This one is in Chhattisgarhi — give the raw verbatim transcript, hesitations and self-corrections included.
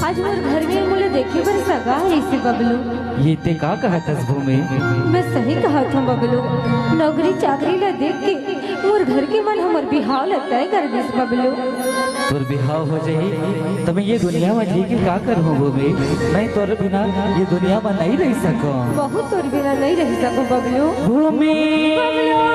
आज मोर घर में मोला देखे बर सगा आइस हे बबलू। ये ते का कहत हस भूमि? मैं सही कहत हूँ बबलू, नौकरी चाकरी ला देख के मोर घर के मन हमर बिहाव ला तय कर दिस बबलू। तोर बिहाव हो जाही त मैं ये दुनिया में जी के का करहूँ भूमि? मैं तोर बिना ये दुनिया में नहीं रह सकूँ। बहू तोर बिना नहीं रह सकूँ बबलू। भूमि। बबलू।